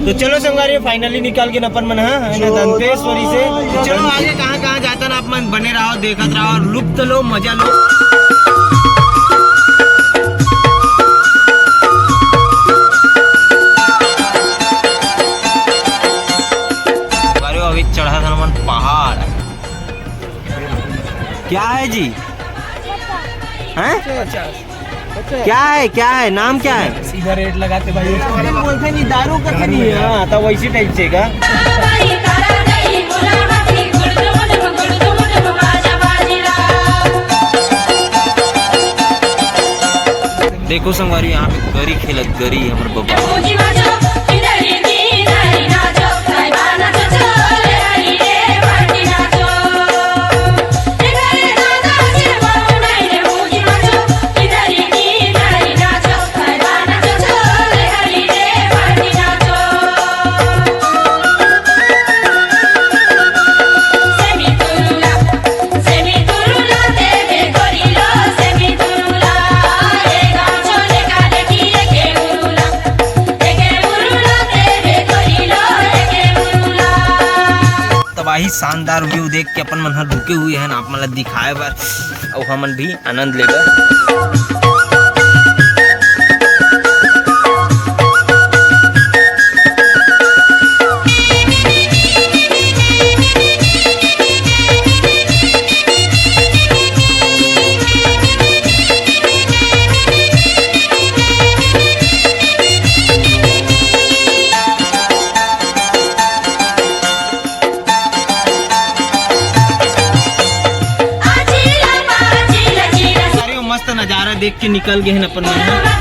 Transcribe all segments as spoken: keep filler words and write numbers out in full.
तो चलो संगवारी, finally निकल गेन अपन मन, हाँ, है ना, दंतेश्वरी से। तो चलो आगे कहाँ कहाँ जाथन, आप मन बने रहो, देखत रहो और लुत्फ लो, मजा लो। अरे अभी चढ़थन हमन पहाड़। क्या है जी? हैं? क्या है, क्या है, नाम क्या है? सीधा रेट लगाते भाई। बोलते नहीं, दारू कभी नहीं है। हाँ, तो वैसी टाइप से का। देखो संगवारी, यहाँ पे गरी खेलत, गरी हमर बबा। तबाही शानदार व्यू देख के अपन मन ह रुके हुए हैं, आप मन ल दिखाए बर, अउ हमन भी आनंद लेबर। अरे, वो मस्त नजारा देख के निकल गए हैं अपन मन ह।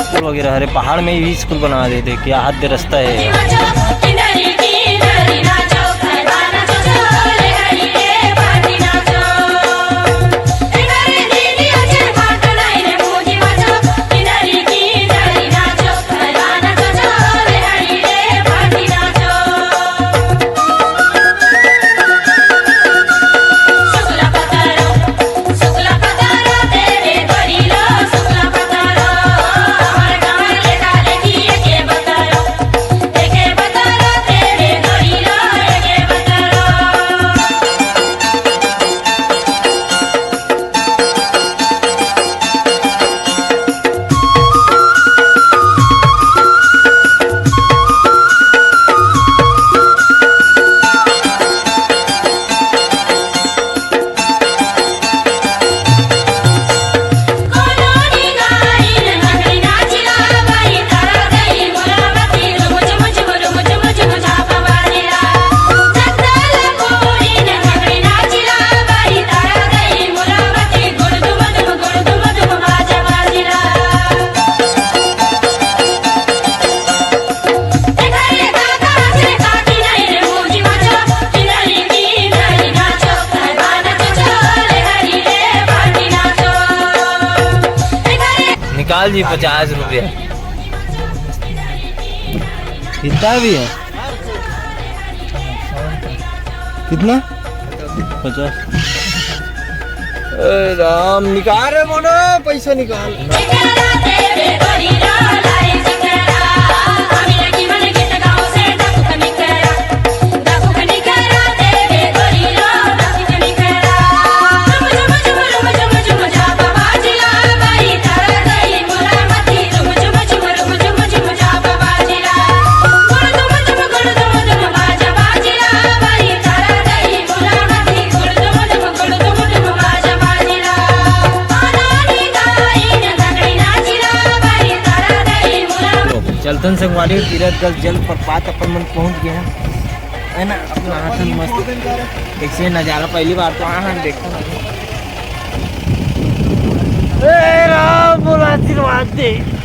स्कूल वगैरह, अरे पहाड़ में ही स्कूल बना देते, क्या हद रास्ता है। निकाल जी पचास रुपया। कितना भी है? कितना? पचास। ए राम, निकाल रे मोनो, पैसा निकाल। चलथन संगवारी, तीरथ गज जलप्रपात अपन मन पहुंच गए हैं, है ना? अपना हाथन मस्त, कैसे नजारा, पहली बार तो हाँ हाँ देखो। ए राम, बोल आशीर्वाद दे।